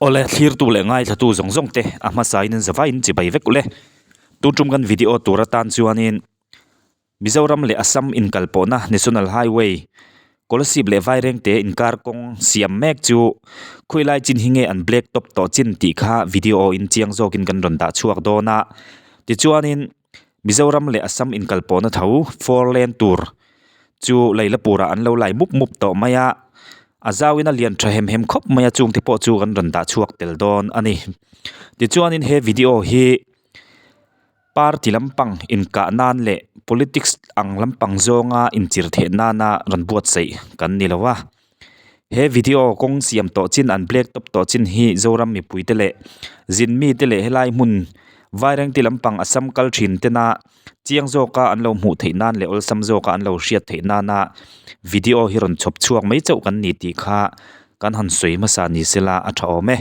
Awle, thlirtu leh ngaithlatu zawng zawng te a hmasain an zavaiin chibai vek ule. Tun tum kan video tur atan chuanin Mizoram leh Assam inkalpawhna National Highway Kolasib leh Vairengte inkar kawng siam mek chu khawilai chin hi nge an black top tawh chin tih kha video in chiang zawkin kan rawn dah chhuak dawn a. Tichuanin Mizoram leh Assam inkalpawhna tho four lane tur chu Lailapurah an lo lai mup mup tawh mai a, a zauin a lian tha hem hem khawp mai a chungte pawh chu kan rawn dah chhuak tel dawn a ni. Tichuanin he video hi party lampang inkah nan leh politics ang lampang zawnga inchir theih nana rawn buatsaih kan ni lo a. He video kawng siam tawh chin an black top tawh chin hi Zoram mipui te leh zin mi te leh helai hmun Vairengte lampang Assam kal thin tena chiang zawka an lo hmuh theih nan leh awlsam zawka an lo hriat theih nana video hi rawn chhawp chhuak mai chauh kan ni tih kha kan han sawi hmasa ni sela a tha awm e.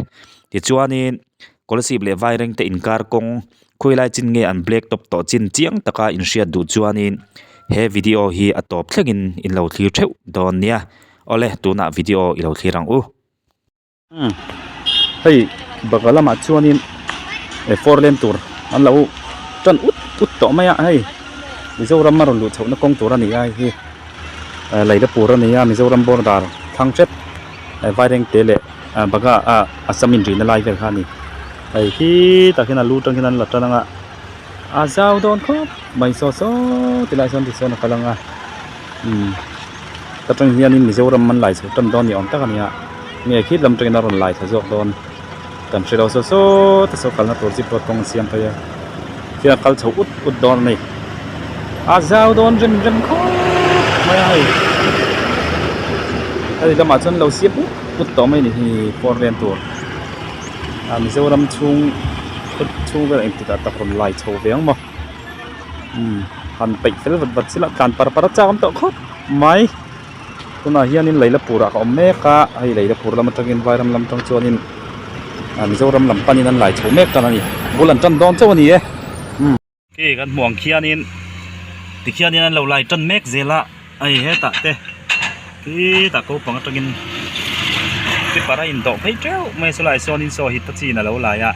Tichuanin Kolasib leh Vairengte inkar kawng Khawilai chin nge an black top tawh chin chiang taka in hriat duh chuanin he video hi a tawp thlengin in lo thlir theuh dawn nia. Awle tunah video i lo thlir ang u. Umm hei baka lamah chuanin eh four lane tur an lo tan ut ut tawh mai a hei Mizoram a rawn luh chhohna kawng tur a ni a hei hi eh Lailapur a ni a Mizoram border thlang hrep eh Vairengte leh Baga ah Assam inrihna lai vel kha a ni. Hei khi tak hian a lu tang hian an la tan ang a a zau dawn khawp mai saw saw ti lai sawn tichuan a kal ang a umm ta tang hianin Mizoram an lai chho tan dawn ni awm tak a ni a nge khi lam tangin a rawn lai thla zawk dawn kan hre lo saw saw te saw kalna tur chi pawh kawng a siam phei a khian a kal chho ut ut dawn a ni a zau dawn rem rem khawp mai a hei hei lamah chuan lo siam ut ut tawh mai a ni hi four lane tur. Ah Mizoram chhung khaw chhung vel engtikah tak rawn lai chho ve ang maw umm han peih fel vat vat sela tlan par par a chak awm tawh khawp mai tunah hianin Lailapur ah ka awm mek a hei Lailapur lam atangin Vairam lam atang chuanin ah Mizoram lam panin an lai chho mek tan a ni bul an tan dawn chauh a ni e umm. Khi kan hmuh ang khianin tikhianin an lo lai tan mek zel a hei hetah te khitah ko pang atangin paper a indawh phei teuh mai a sawlai sawnin saw hi ta chin a lo lai a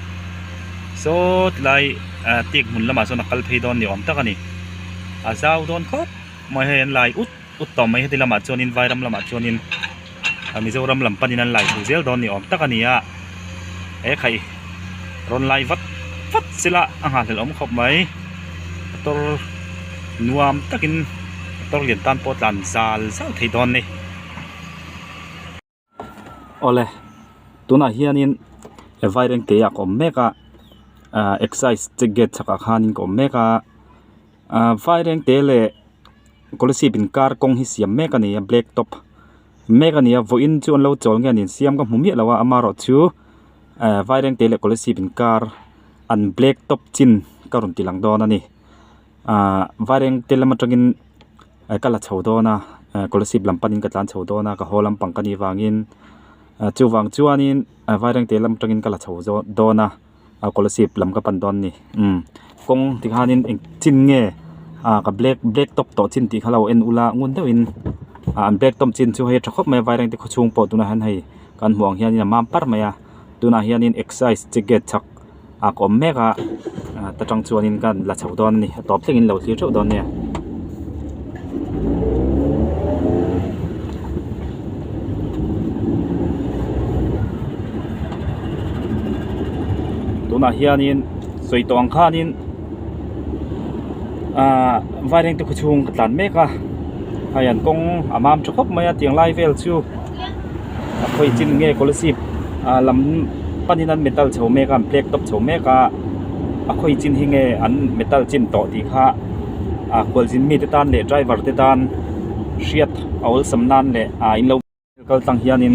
saw tilai ah teak hmun lamah sawn a kal phei dawn ni awm tak a ni a zau dawn khawp mai hei an lai ut ut tawh mai heti lamah chuanin vairam lamah chuanin Mizoram lam panin an lai thei zel dawn ni awm tak a ni a he khaih rawn lai vat vat sela a nghahhlelh awm khawp mai motor nuam takin motor lian tan pawh tlan zal zal thei dawn a ni. Awle tunah hianin vairengte ah ka awm mek a ah excise check gate chhakah khanin ka awm mek a ah vairengte leh Kolasib inkar kawng hi siam mek a ni a black top mek a ni a vawiin chu an lo chawl nge an insiam ka hmu miah lo a amaherawhchu eh vairengte leh Kolasib inkar an black top chin ka rawn ti lang dawn a ni ah vairengte lam atangin ka la chho dawn a Kolasib lam panin ka tlan chho dawn a ka haw lampang ka nih vangin chuvang chuanin vairengte lam atangin ka la chho dawn a. a kolasib lam ka pan dawn a ni umm kawng tikhanin eng chin nge ah ka black black top tawh chin tih kha lo en ula ngun deuhin ah an black top chin chu hei a tha khawp mai a vairengte khaw chhung pawh tunah hian hei kan hmuh ang hianin a mam parh mai a tunah hianin excise check gate chhak ah ka awm mek a ah ta tang chuanin ka la chho dawn a ni a tawp thlengin lo thlir theuh dawn nia. Tunah hianin sawi tawh ang khanin ahh vairengte khaw chhung ka tlan mek a hei an kawng a mam tha khawp mai a tiang lai vel chu a khawi chin nge kolasib ah lam panin an metal chho mek a an black top chho mek a a khawi chin hi nge an metal chin tawh tih kha ah khualzin mite tan leh driver te tan hriat a awlsam nan leh ah in lo kal tlang hianin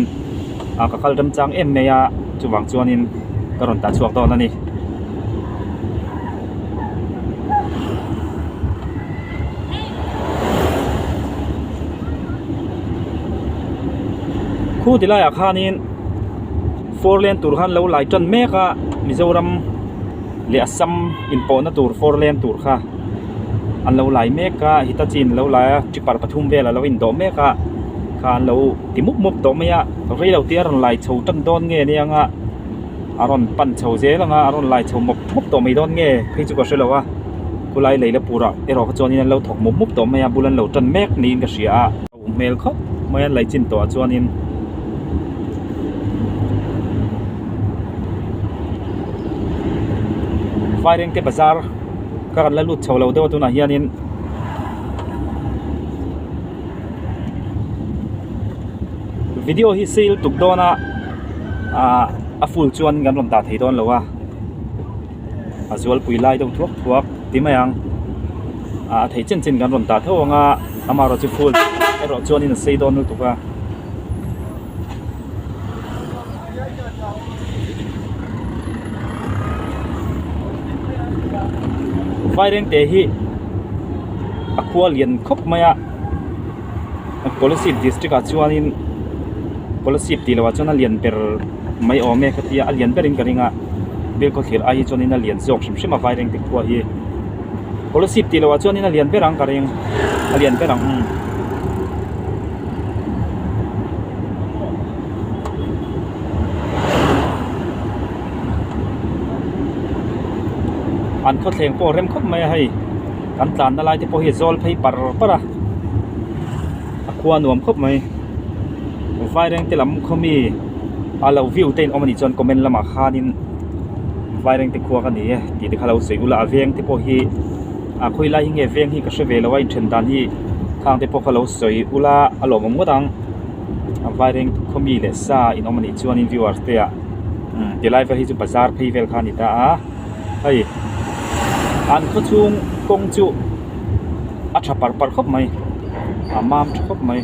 ah ka kal remchang em mai a chuvang chuanin ka rawn tah chhuak dawn a ni. Khu ti laiah khanin four lane tur khan lo lai tan mek a Mizoram leh Assam inpawhna tur four lane tur kha an lo lai mek a Hitachi in lo lai a tipper pathum vel a lo indawh mek a kha an lo ti mup mup tawh mai a rei lo te a rawn lai chho tan dawn nge nia nga. A rawn pan chho zel ang a, a rawn lai chho mawp mawp tawh mai dawn nge phei chu ka hre lo a, khulai lei la purah erawh kha chuanin an lo thawk mup mup tawh mai a, bul an lo tan mek niin ka hria a. A uh hmel khawp mai a, lei chin tawhah chuanin Vairengte bazar ka rawn la lut chho lo deuh a tunah hianin. Video hi sei lutuk dawn a ahh a full chuan kan rawn dah thei dawn lo a a zualpui lai deuh thuak thuak ti mai ang ah a theih chin chin kan rawn dah tho ang a amaherawhchu full erawh chuanin a sei dawn lutuk a. Vairengte hi a khua lian khawp mai a Kolasib district ah chuanin Kolasib tih loh ah chuan a lian ber mai awm e ka tia a lian berin ka ring a Bilkhawthlir ai hi chuanin a lian zawk hrim hrim a Vairengte khua hi Kolasib tih loh ah chuanin a lian ber ang ka ring a lian ber ang umm. An khawthleng pawh a rem khawp mai a hei kan tlanna lai te pawh hi a zawl phei par par a a khua nuam khawp mai vairengte lam khaw mi a lo view te in awm a nih chuan comment lamah khanin vairengte khua ka ni e tih te kha lo sawi ula a veng te pawh hi a khawi lai hi nge veng hi ka hre ve lo a inthen dan hi khang te pawh kha lo sawi ula a lawmawm ngawt ang. A vaireng khaw mi leh sa in awm a nih chuanin viewers te ah umm ti lai vel hi chu bazar phei vel kha a ni ta a hei an khaw chhung kawng chu a tha par par khawp mai a mam tha khawp mai.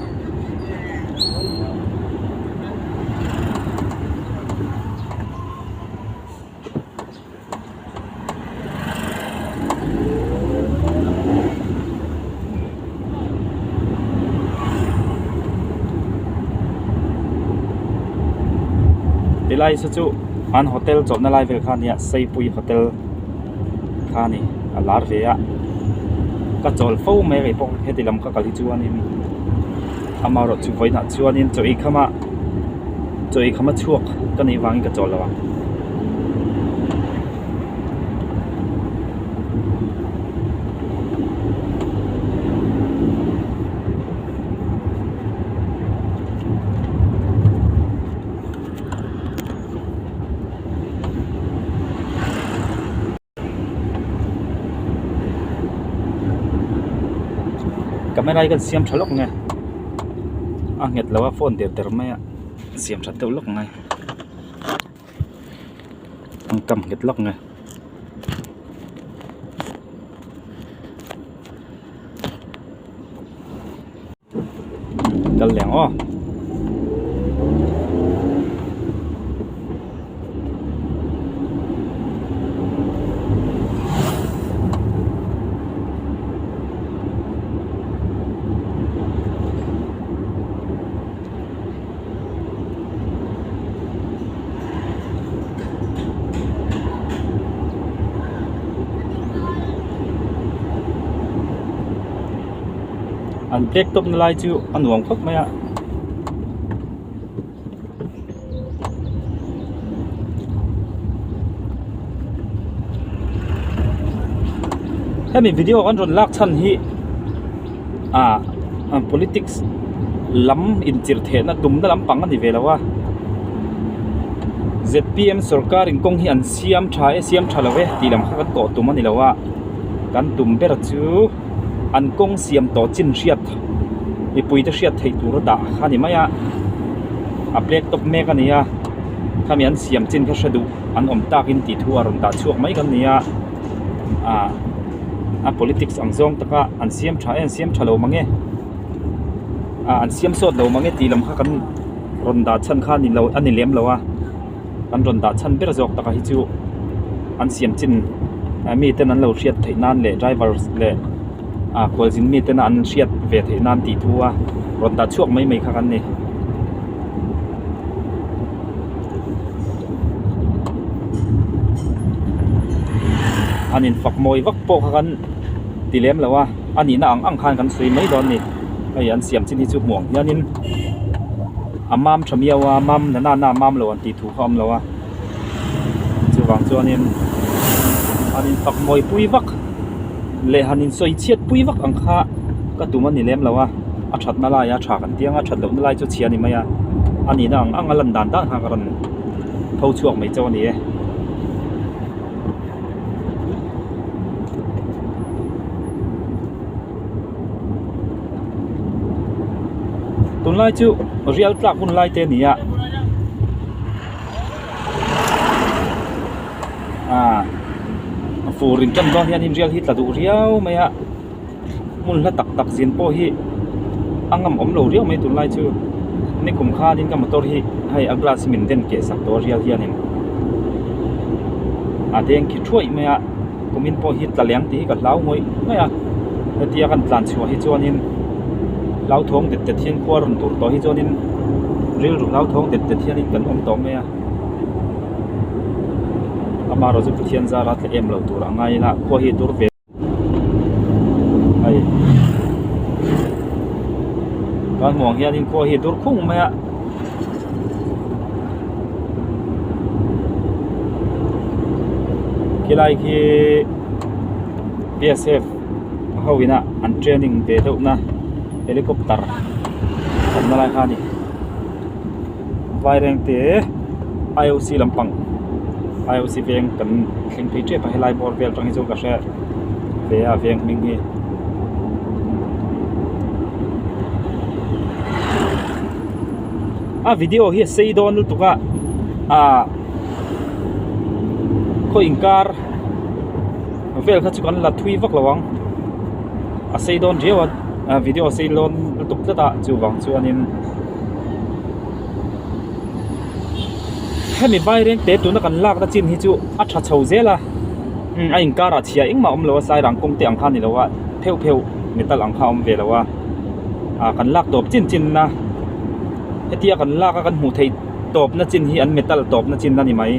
Tilai saw chu an hotel chawlhna lai vel kha a nia Seipui hotel kha a ni a lar ve a ka chawl fo mai rei bawk heti lam ka kal hi chuanin amaherawhchu vawiinah chuanin chaw ei kham a chaw ei kham a chhuak ka nih vangin ka chawl lo ang. Camera hi kan siam tha lawk nge a nghet lo a phone der der mai a siam that deuh lawk ngai an kam nghet lawk nge. Kal leh ang aw. An black top na lai chu a nuam khawp mai a. Hemi video kan rawn lak chhan hi ah politics lam inchirh theihna tumna lampang a ni ve lo a Z_P_M sorkar in kawng hi an siam tha e siam tha lo e tih lam kha kan kawh tum a ni lo a kan tum ber chu. An kawng siam tawh chin hriat mipui te hriat theih tur a dah kha a ni mai a a black top mek a ni a khami an siam chin kha hre duh an awm takin tih thu a rawn dah chhuak mai kan ni a ah a politics ang zawng taka an siam tha e an siam tha lo mang e ah an siam sawt lo mang e tih lam kha kan rawn dah chhan kha a ni lo a ni lem lo a. An rawn dah chhan ber zawk taka hi chu an siam chin mi ten an lo hriat theih nan leh driver leh ah khualzin mi tena an hriat ve theih nan tih thu a rawn dah chhuak mai mai kha kan ni. An infak mawi vak pawh kha kan ti lem lo a a nihna ang ang khan kan sawi mai dawn a ni hei an siam chin hi chu hmuh ang hianin. A mam tha miau a mam na na na a mam lo an tih thu kha a awm lo a. Chuvang chuanin han infak mawi pui vak leh han insawi chhiat pui vak ang kha ka tum a ni lem lo a, a thatna laia tha kan ti ang a, that lohna lai chu chhia a ni mai a, a nihna ang ang a lan dan dan kha ka rawn tho chhuak mai chauh a ni e. Tunlai chu rial tlak hun lai te a ni a ah fur in ṭan dawn hianin rial hi tla duh riau mai a hmun hla tak tak zin pawh hi a ngam awm lo riau mai tunlai chu nikum khanin ka motor hi hei a glass hi min den keh sak tawh a rial hianin a deng khi thuaih mai a. Kumin pawh hi tla leng tih hi ka hlau ngawih ngawih a, hetia kan tlan chhuah hi chuanin hlauthawng det det hian khua rawn tur tawh hi chuanin rilru hlauthawng det det hianin kan awm tawh mai a, amaherawhchu Pathian zara tla em lo tur a ngai ila khua hi dur ve hei kan hmuh ang hianin khua hi dur khung mai a. Khilai khi B S F ho ina an training ve deuh na helicopter awmna lai kha a ni vairengte I O C lampang I O C veng kan thleng phei tep a helai bawr vel atang hi chuan ka hre ve a veng hming hi. A video hi a sei dawn lutuk a ah khaw inkar vel kha chu kan la thui vak lo ang a sei dawn riau a video a sei dawn lutuk tlat a chuvang chuanin hemi vairengte tuna kan lakna chin hi chu a tha chho zel a a inkar ah chhia engmah a awm lo a sairang kawng te ang kha a ni lo a pheuh pheuh metal ang kha a awm ve lo a. ah kan lak tawp chin chin na hetia kan lak a kan hmuh theih tawp na chin hi an metal tawp na chin a ni mai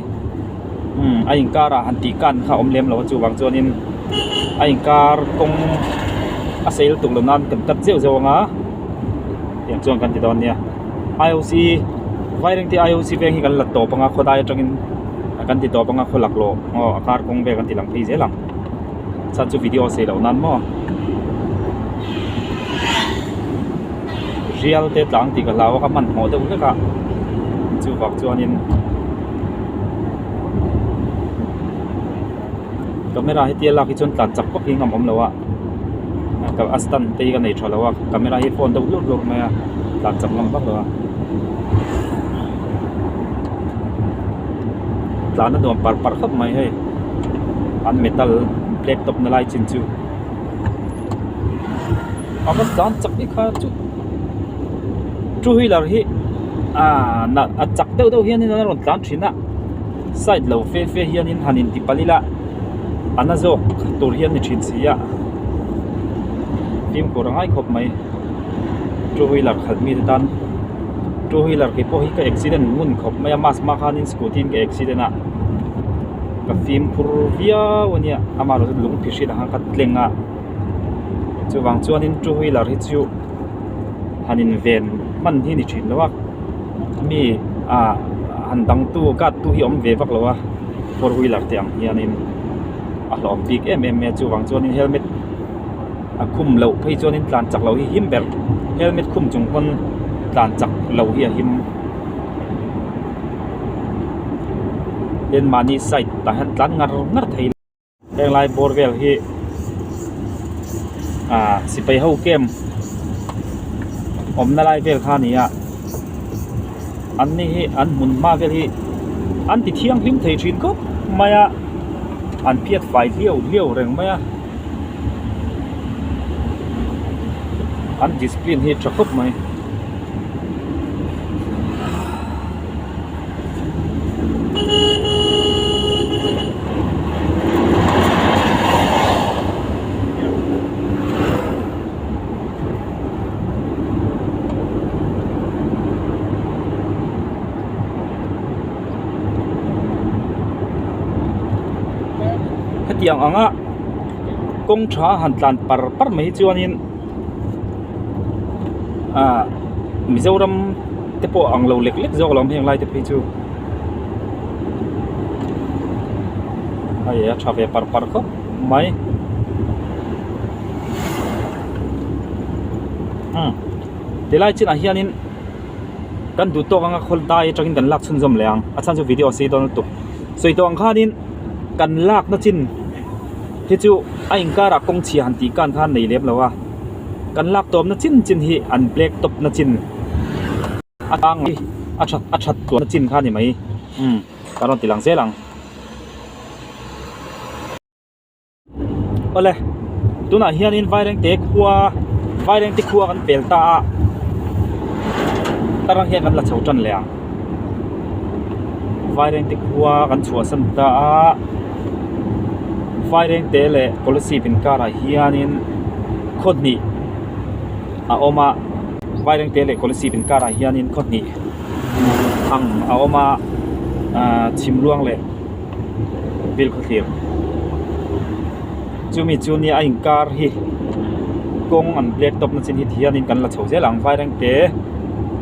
umm a inkar ah han tih kan kha a awm lem lo a chuvang chuanin a inkar kawng a sei lutuk loh nan kan cut zeuh zeuh ang a tiang chuan kan ti dawn nia I O C vairengte I O C veng hi kan la tawp ang a khawdai atangin kan ti tawp ang a khaw laklawh aw a kar kawng vel kan ti lang phei zel ang. Chhan chu video a sei loh nan maw rial te tlang tih ka hlau a ka hmanhmawh deuh hlek a chuvang chuanin camera hetia lak hi chuan tlan chak vak hi a ngam awm lo a a stand te hi ka nei tha lo a camera hi phone deuh hlur hlur mai a tlan chak ngam vak lo a tlan a nuam par par khawp mai hei an metal black top na lai chin chu a va tlan chak ni kha chu two wheeler hi ah a chak deuh deuh hian in a rawn tlan thin a side lo fe fe hian in han in ti palh ila a na zawk tur hi a ni thin si a fimkhur a ngai khawp mai two wheeler khalh mi te tan. Two wheeler kei pawh hi ka accident ngun khawp mai a mask hma khanin scooty in ka accident a ka fimkhur viau a nia amaherawhchu chu lung phihrit ang khan ka tleng a chuvang chuanin two wheeler hi chu han in ven hman hi a ni thin lo a mi ah han dang tu guard tu hi a awm ve vak lo a four wheeler te ang hianin a hlawm bik em em mai a chuvang chuanin helmet. A khum loh phei chuanin tlan chak loh hi him ber helmet khum chung pawn tlan chak loh hi a him tin mahni side tah hian tlan ngar ngar thei heng lai bawr vel hi ah sipai ho camp awmna lai vel kha a ni a an ni hi an hmun hma vel hi an ti thianghlim thei thin khawp mai a an phiat fai hliau hliau reng mai a. An discipline hi tha khawp mai. Hetiang anga kawng tha han tlan par par mai hi chuanin ah Mizoram te pawh ang lo lek lek zawk lo ang heng lai te phei chu. Hei a tha ve par par khawp mai. Umm tilai chinah hianin kan duh tawk anga khawl dai atangin kan lak chhunzawm leh ang a chhan chu video a sei dawn lutuk. Sawi tawh ang khanin kan lakna chin hi chu a inkarah kawng chhia han tih kan khan nei lem lo a kan lak tawpna chin chin hi an black top na chin a tang a that a that tluan chin kha a ni mai umm ka rawn ti lang zel ang. Awle tunah hianin Vairengte khua Vairengte khua kan pel ta a tarang hian kan la chho tan leh ang Vairengte khua kan chhuahsan ta a Vairengte leh Kolasib inkarah hianin khaw hnih a awm a Vairengte leh Kolasib inkarah hianin khaw hnih ang a awm a ahh chhimluang leh Bilkhawthlir chumi chu nia a inkar hi kawng an black top na chin hi ti hianin kan la chho zel ang Vairengte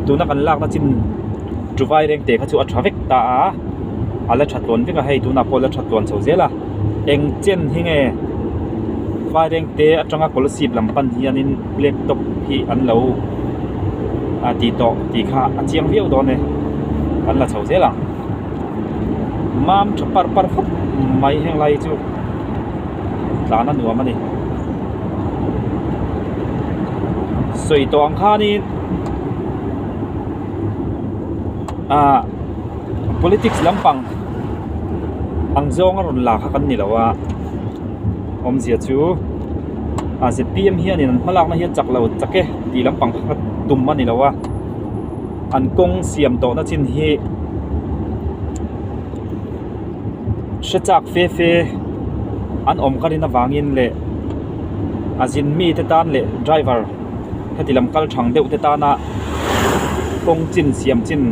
tuna kan lakna chin chu Vairengte kha chu a tha vek ta a a la tha tluan vek a hei tunah pawh a la tha tluan chho zel a eng chen hi nge Vairengte atanga Kolasib lam pan hianin black top hi an lo a ti tawh tih kha a chiang viau dawn e kan la chho zel ang. Mam tha par par khawp mai heng lai hi chu tlan a nuam a ni. Sawi tawh ang khanin ah politics lampang ang zawnga rawn la kha kan ni lo a awmzia chu ah zpm hianin an hmalakna hi a chak lo chak e tih lampang kha tum a ni lo a. An kawng siam tawhna chin hi hre chak fe fe an awm ka rin avangin leh a zin mite tan leh driver heti lam kal thang deuh te tana kawng chin siam chin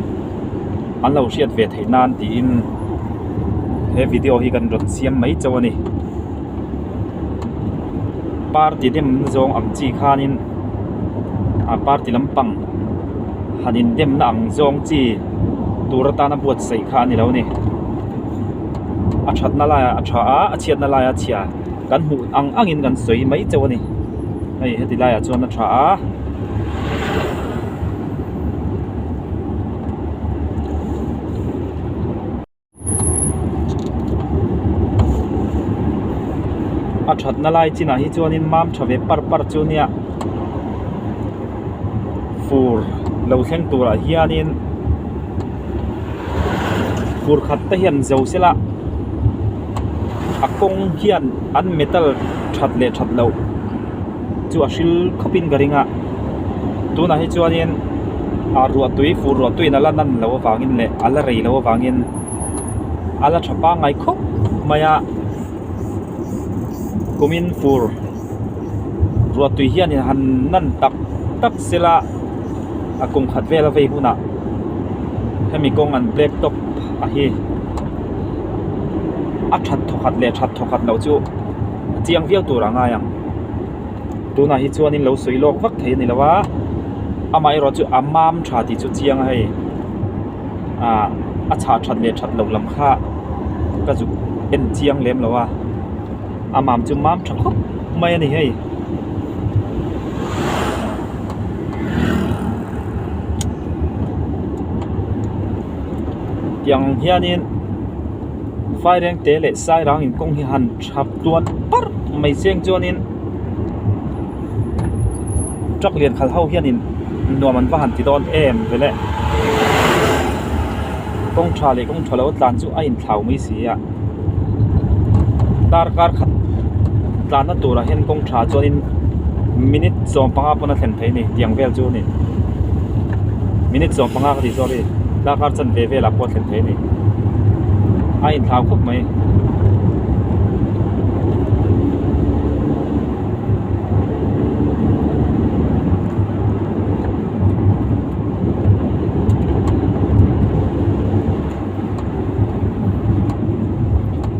an lo hriat ve theih nan tiin he video hi kan rawn siam mai chauh a ni party dem zawng ang chi khanin a party lampang han indemna ang zawng chi tur atana buatsaih kha a ni lo a ni a thatna laiah a tha a a chhiatna laiah a chhia kan hmuh ang angin kan sawi mai chauh a ni hei heti laiah chuan a tha a. A thatna lai chinah hi chuanin mam tha ve par par chu nia fur lo thleng turah hianin fur khat te hian zo sela a kawng hian an metal that leh that loh chu a hril khawp in ka ring a tunah hi chuanin ah ruahtui fur ruahtui in a la nan loh avangin leh a la rei loh avangin a la tha pangngai khawp mai a kumin fur ruahtui hianin han nan tak tak sela a kum khat vel a vei hunah hemi kawng an black top a hi a that thawkhat leh that thawkhat loh chu. a chiang viau tur a ngai ang tunah hi chuanin lo sawi lawk vak thei a ni lo a amaherawh chu a mam tha tih chu chiang a hei ah a chhah that leh that loh lam kha ka zuk en chiang lem lo a a mam chu mam tha khawp mai a ni hei. Tiang hianin Vairengte leh Sairang inkawng hi han thap tluan parh mai chiang chuanin truck lian khalh ho hianin nuam an va han ti dawn em vele kawng tha leh kawng tha lo a tlan chu a inthlau mai si a darkar khat tlanna turah hian kawng tha chuanin minute 15 pawn a thlen thei a ni tiang vel chu a ni minute 15 ka tih sorry darkar chanve velah pawh a thlen thei a ni a inthlau khawp mai.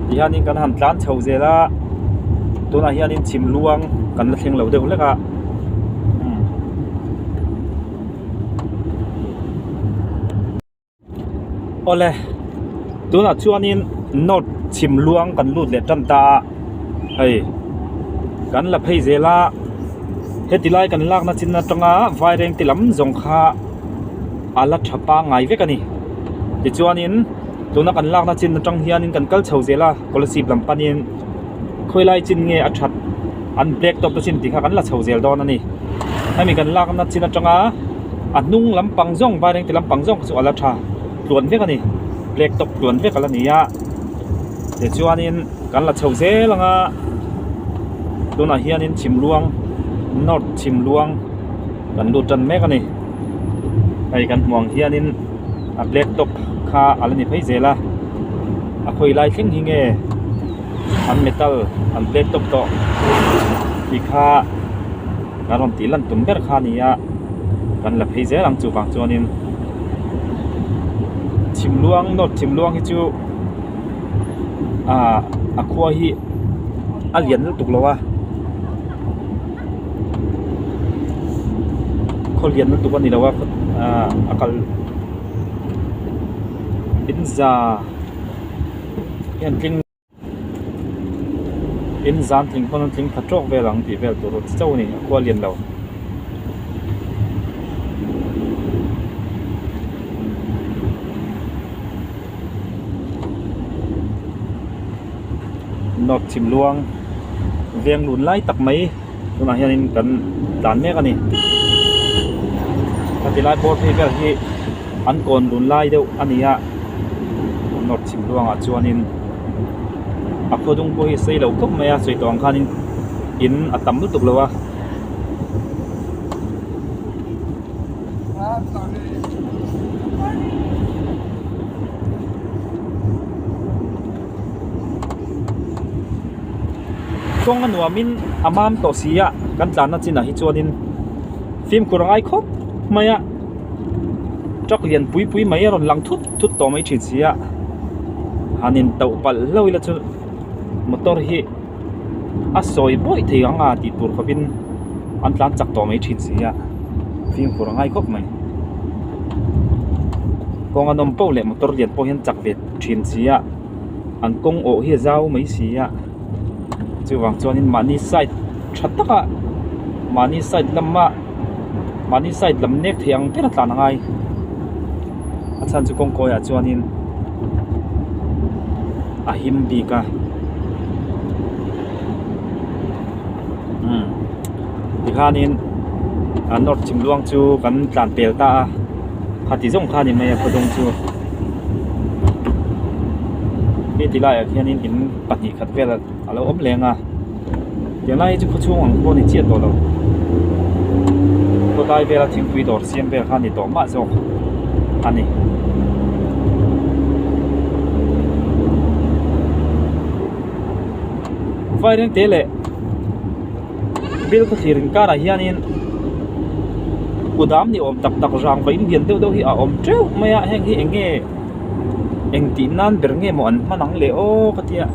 Tihianin kan han tlan chho zel a tunah hianin chhim luang kan la thleng lo deuh hlek a awle. Tunah chuanin North chhim luang kan lut leh tan ta a, hei kan la phei zel a, heti lai kan lakna chin atanga vairengte lam zawng kha a la tha pangngai vek a ni. Tichuanin tuna kan lakna chin atang hianin kan kal chho zel a, Kolasib lam panin khawilai chin nge a that an black top te chin tih kha kan la chho zel dawn a ni. Hemi kan lakna chin atanga a hnung lampang zawng vairengte lampang zawng kha chu a la tha tluan vek a ni black top tluan vek a la ni a tichuanin kan la chho zel ang a tunah hianin chhimluang north chhimluang kan lut tan mek a ni hei kan hmuh ang hianin a black top kha a la ni phei zel a a khawi lai thleng hi nge an metal an black top tawh tih kha kan rawn tih lan tum ber kha a ni a kan la phei zel ang chuvang chuanin chhimluang north chhimluang hi chu ahh a khua hi a lian lutuk lo a khaw lian lutuk a ni lo a ahh a kal in za hian tling. In zan tling pawn an tling khat tawk vel ang tih vel tur chauh a ni a khua lian lo. North chhim luang veng lun lai tak mai tunah hianin kan tlan mek a ni. Heti lai bawr phei vel hi an kawn lun lai deuh a ni a North chhim luangah chuanin a khaw dung pawh hi a sei lo khawp mai a sawi tawh ang khanin in a tam lutuk lo a. Kawng a nuamin a mam tawh si a kan tlanna chinah hi chuanin fimkhur a ngai khawp mai a truck lian pui pui mai a rawn lang thut thut tawh mai thin si a han in tauh palh hlauh ila chu motor hi a sawi bawih thei ang a tih tur khawpin an tlan chak tawh mai thin si a fimkhur a ngai khawp mai kawng a nawm poh leh motor lian pawh hian chak ve thin si a an kawng awh hi a zau mai si a chuvang chuanin mahni side tha taka mahni side lama mahni side lam nek thei ang ber a tlan a ngai a chhan chu kawng kawiah chuanin a him bik a umm tikhanin a north chhim luang chu kan tlan pel ta a khati zawng kha a ni mai a khawdawng chu heti laiah khianin in pahnih khat vel a lo awm leng a. Tiang lai hi chu khawchhung ang pawh a ni chiah tawh lo khawtlai vela thingpui dawr siam vel kha a ni tawh mah zawk a ni. Vairengte leh bill khawthlir inkarah hianin kudam ni awm tak tak rang va inlian deuh deuh hi a awm teuh mai a heng hi eng nge eng tih nan ber nge maw an hman ang le aw ka tia.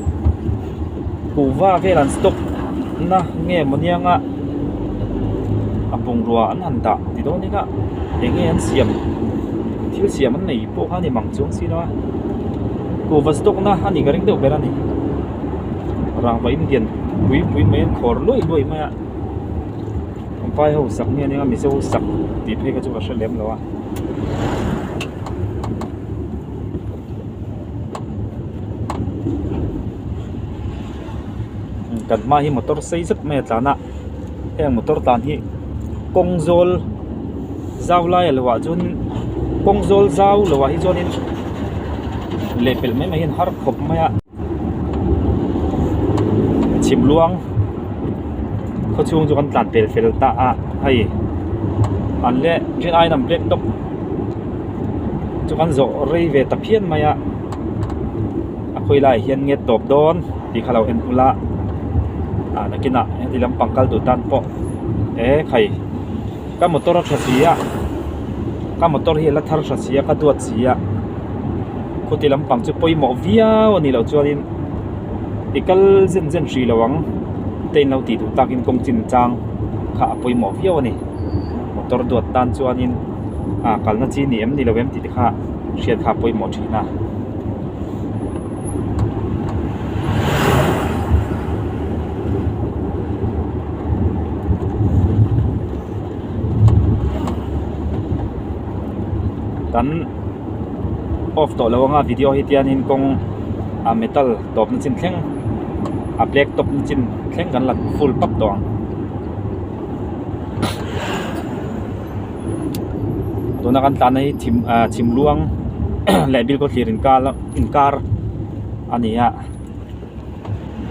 Kuhva vel an stock na nge maw nianga a bungrua an han dah ti dawn ila eng nge an siam thil siam an nei pawh kha a ni mang chuang si lo a kuhva stock na a nih ka ring deuh ber a ni rangva indian pui pui mai an khawr luai luai mai a vai ho sak nge nia mizo sak tih phei kha chu ka hre lem lo a. Kan hma hi motor sei zet mai a tlan a heng motor tlan hi kawng zawl zau lai a lo ah chuan kawng zawl zau lo ah hi chuanin lehpelh mai mai hi an har khawp mai a chhim luang khaw chhung chu kan tlan pel fel ta a hei an leh rin aiin an black top. Chu kan zawh rei ve ta phian mai a a khawi laiah hian nge tawp dawn tih kha lo en ula ah nakinah heti lampang kal duh tan pawh e khai ka motor a tha si a ka motor hi a la thar tha si a ka duat si a khuti lampang chu pawimawh viau a nih loh chuanin i kal zen zen hrih lo ang te in lo tih duh takin kawng chin chang kha a pawimawh viau a ni motor duat tan chuanin. Ah kalna chi ni em ni lo em tih te kha hriat kha a pawimawh thin a. Kan off tawh lo anga video hi tianin kawng a metal tawpna chin thleng a black top na chin thleng kan la full pap tawh ang. Tuna kan tlanna hi chhim ah chhim luang leh bill kawt thlir inkar inkar a ni a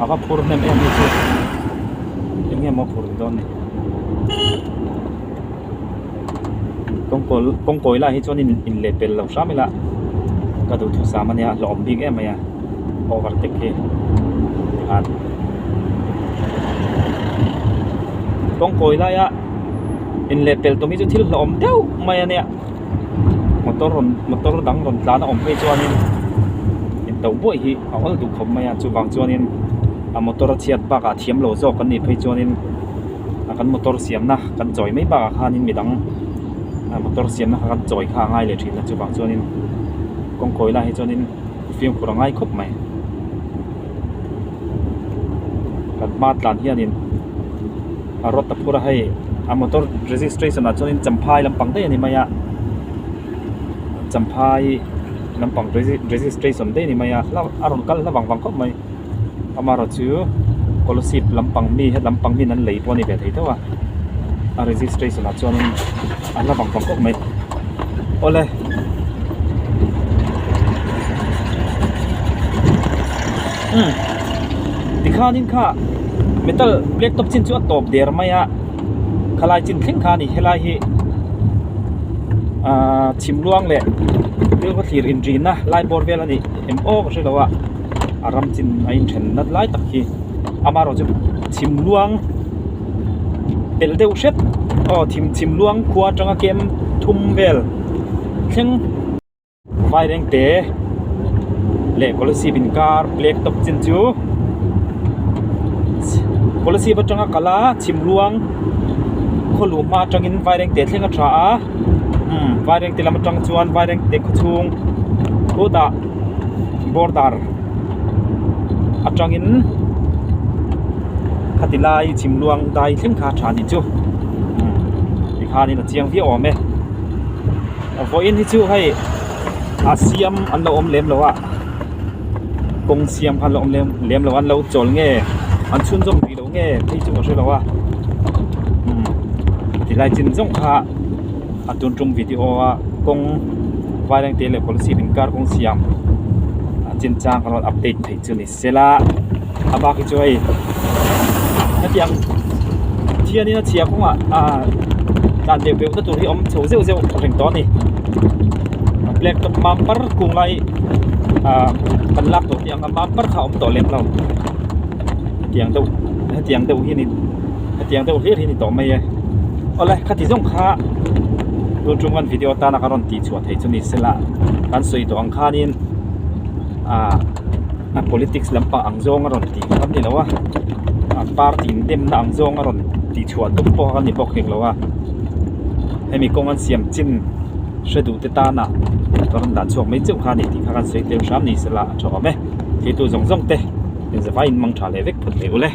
a va phur hnem em hi chu eng nge maw phur dawn ni kawngkawl kawngkawi lai hi chuan in inleh pel lo hram ila ka duhthusam a nia hlawhawm bik em mai a overtake hi tikhan kawngkawi laia inleh pel tum hi chu thil hlawhawm deuh mai a nia motor rawn motor dang rawn tlan a awm phei chuanin in to buaih hi a awl duh khawp mai a chuvang chuanin a motor a chhiat bakah thiam lo zawk kan nih phei chuanin a kan motor siamna kan chawi mai bakah khanin midang a motor siamna kha kan chawi kha a ngai leh thin a chuvang chuanin kawngkawi lai hi chuanin fimkhur a ngai khawp mai kan hma tlan hianin a rawt a phur a hei a motor registration ah chuanin champhai lampang daih a ni mai a champhai lampang registration daih a ni mai a a rawn kal hla vang vang khawp mai amaherawh chu kolasib lampang mi he lampang mi in an lei pawh a ni ve thei tho a a registration ah chuanin a hla vang vang khawp mai awle. Umm tikhanin kha metal black top chin chu a tawp der mai a khalai chin thleng kha a ni helai hi ahh chhim luang leh thil khaw thlir inrina lai bawr vel a nih em aw ka hre lo a a ram chin a inthen nat lai tak hi amaherawh chu chhim luang pelh deuh hret aw chhim chhim luang khua atanga kem thum vel thleng. Vairengte leh Kolasib inkar black top chin chu Kolasib atanga kal a chhimluang khaw luh hma atangin Vairengte thleng a tha a umm Vairengte lam atang chuan Vairengte khaw chhung khutah border atangin khati lai chhimluang dai thleng kha a tha anih chu umm tikhanin a chiang viau awm e. Vawiin hi chu hei a siam an lo awm lem lo a kawng siam kha an lo awm lem lem lo a an lo chawl nge an chhunzawm rih lo nge phei chu ka hre lo a umm tilai chin zawng kha a tun tum video a kawng vairengte leh kolasib inkar kawng siam a chinchang ka rawn update theih chu ni sela a bak hi chu hei hetiang thianin a chhia kawngah ah tlan beuh beuh na tur hi a awm chho zeuh zeuh reng tawh a ni black top mam par kung lai ah kan lak tawh tih ang a mam par kha a awm tawh lem lo hetiang deuh hetiang deuh hi a ni hetiang deuh hlir hi a ni tawh mai e awle khati zawng kha tun tum kan video atana ka rawn tih chhuah theih chu ni sela kan sawi tawh ang khanin ah. A politics lampang ang zawng a rawn tih kha ni lo a a party in demna ang zawng a rawn tih chhuah tum pawh kha ni bawk hek lo a hemi kawng an siam chin hre duh te tana ka rawn dah chhuak mai chauh kha a ni tih kha kan sawi tel hram ni sela a tha awm e theitu zawng zawng te inzavaiin mang tha leh vek phawt leh ule.